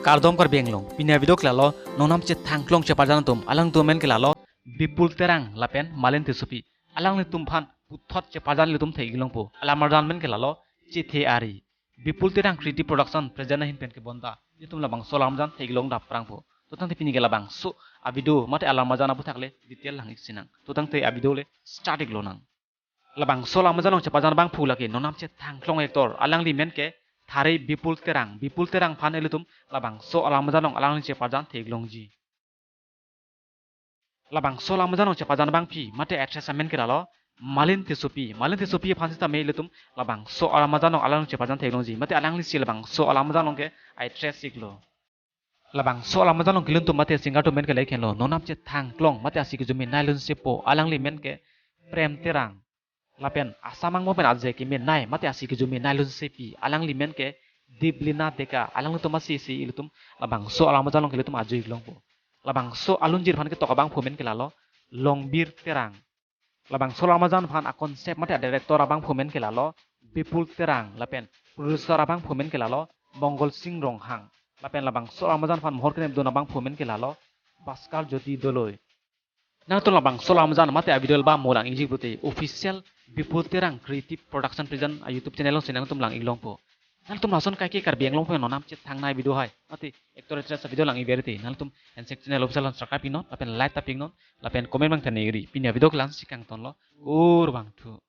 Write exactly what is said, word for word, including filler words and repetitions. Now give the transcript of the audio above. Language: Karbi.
Kardom Karbi Anglong, pini avideo ke lalo, non nam chethang klong cheparjan atum, alangtum amen ke lalo Bipul Terang lapen Malin Tissopi. Alanglitum aphan puthot cheparjan ilitum theklongpo. Alam arjan amen ke lalo Chethe Ari. Bipul Terang Creative Production present ahin pen kebonta ilitum labangso alam arjan theklong dap prangpo. To tangte pini ke labangso avideo mate alam arjan aphuthak le detail lang-ik sinang. To tangte avideo le start-ik lonang. Labangso alam arjan along cheparjan abangphu lake non nam chethang klong actor, alangli amen ke Thare Bipul Terang. Bipul Terang aphan ilitum labangso alam arjan along alangli cheparjan theklongji. Labangso alam arjan along cheparjan abangpi mate actress amen ke lalo Malin Tissopi. Malin Tissopi aphan sitame ilitum labangso alam arjan along alangli cheparjan theklongji. Mate alanglisi labangso alam arjan along ke actress iklo. Labangso alam arjan along kelun atum mate singer atum amen ke lake henlo, non nam chethang klong mate asi kejumi nai lunsepo, alangli amen ke Prem Terang. Lapen Assam angbong pen aje kemenei mate asi kejumi nai lunsepi, alangli amen ke Deblina Deka. Alanglitum asisi ilitum labangso alam arjan along ke ilitum ajo-ik longpo. Labangso alunjir aphan ketok abangphu amen ke lalo Longbir Terang. Labangso alam arjan aphan a-concept mate a-director abangphu amen ke lalo Bipul Terang lapen producer abangphu amen ke lalo Mongol Sing Ronghang. Lapen labangso alam arjan aphan mohor kenep dun abangphu amen ke lalo Bhaskar Jyoti Doloi. Nangtum labangso alam arjan mate avideo alba mo lang-ikji pute official Bipul Terang Creative Production present a-YouTube channel alongsi nangtum lang-ik longpo. Nangtum lason kaike Karbi Anglong pen non nam chethang nai video hai mate actor actress avideo lang-ik berete, nangtum handshake channel official along subscribe-iknon lapen like tap-iknon lapen comment abang than-ikri. Pini avideo ke la-ansi kangtonlo, kurvangthu.